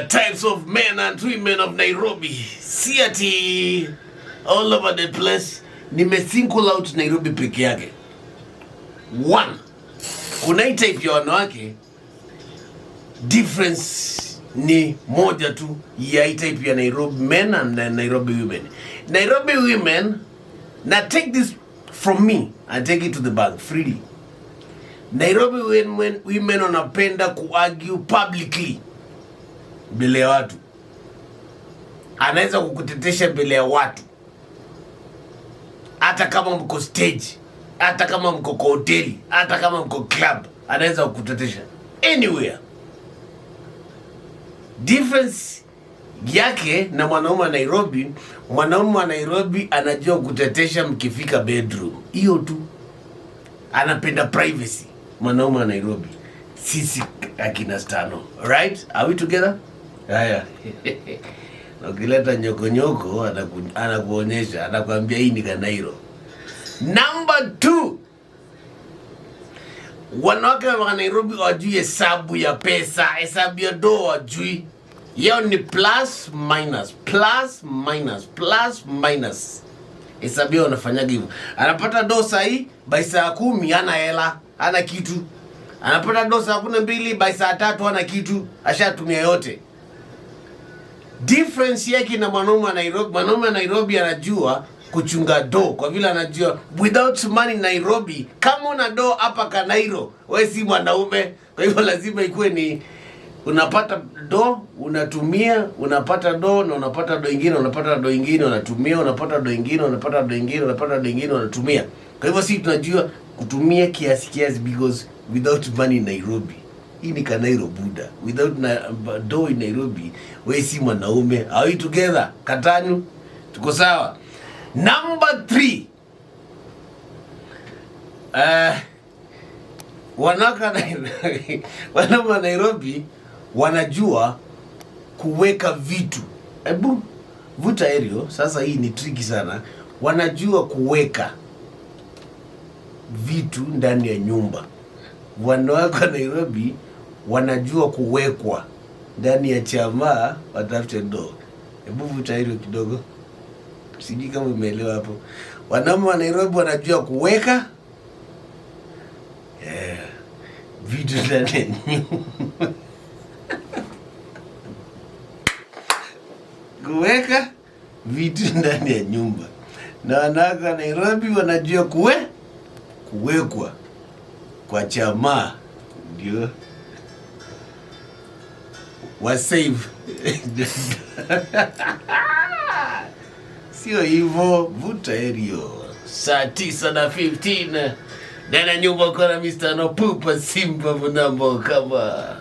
Types of men and women of Nairobi. Si ati all over the place. Nime single out Nairobi peke yake. One, kuna hii type ya wanawake, difference ni moja tu ya hii type ya Nairobi men and Nairobi women. Nairobi women, now take this from me and take it to the bank freely. Nairobi women wanapenda kuargue publicly mbele ya watu. Anaweza kukutetesha mbele ya watu, hata kama mko stage, hata kama mko kwa hoteli, hata kama mko club, anaweza kukutetesha anywhere. Difference yake na mwanaume wa Nairobi, mwanaume wa Nairobi anajua kutetesha mkifika bedroom, hiyo tu. Anapenda privacy mwanaume wa Nairobi. Sisi akina Stano, right? Are we together? Haya. Na ukileta nyokonyoko anakuonyesha, anakuambia hii ni Kanairo. Number two, wanawake wa Nairobi wajui hesabu ya pesa, hesabu ya doo wajui. Yao ni plus minus, plus minus, plus minus. Hesabu yao wanafanyaga hivyo. Anapata doo sahii, by saa 10 hana hela, hana kitu. Anapata doo saa 12, by saa 3 hana kitu, ashatumia yote. Difference yake na mwanaume wa Nairobi, mwanaume wa Nairobi anajua kuchunga do kwa vile anajua without money Nairobi, kama una do hapa Kanairo, we si mwanaume. Kwa hivyo lazima ikuwe ni unapata do unatumia, unapata do na unapata do ingine, unapata do ingine unatumia, unapata do ingine, unapata do ingine, unapata do ingine unatumia. Kwa hivyo si tunajua kutumia kiasi kiasi, because without money Nairobi, hii ni Kanairo buda. Without do in Nairobi, we si mwanaume. Are we together? Katanu, tuko sawa? Number three, wanaume wa Nairobi wanajua kuweka vitu. Hebu vuta aerial sasa, hii ni tricky sana. Wanajua kuweka vitu ndani ya nyumba. Wanawake wa Nairobi wanajua kuwekwa ndani ya chama watafute ndoo. Hebu vuta aerial kidogo, sijui kama umeelewa hapo. Wanaume wa Nairobi wanajua kuweka, yeah, vitu ndani ya nyumba, kuweka vitu ndani ya nyumba, na wanawake wa Nairobi wanajua kuwekwa kwa chama ndio wa save. Sio hivyo, vuta aerial. Saa 9:15 ndani ya nyumba, uko na Mr. Nopupa Simba Munambo kama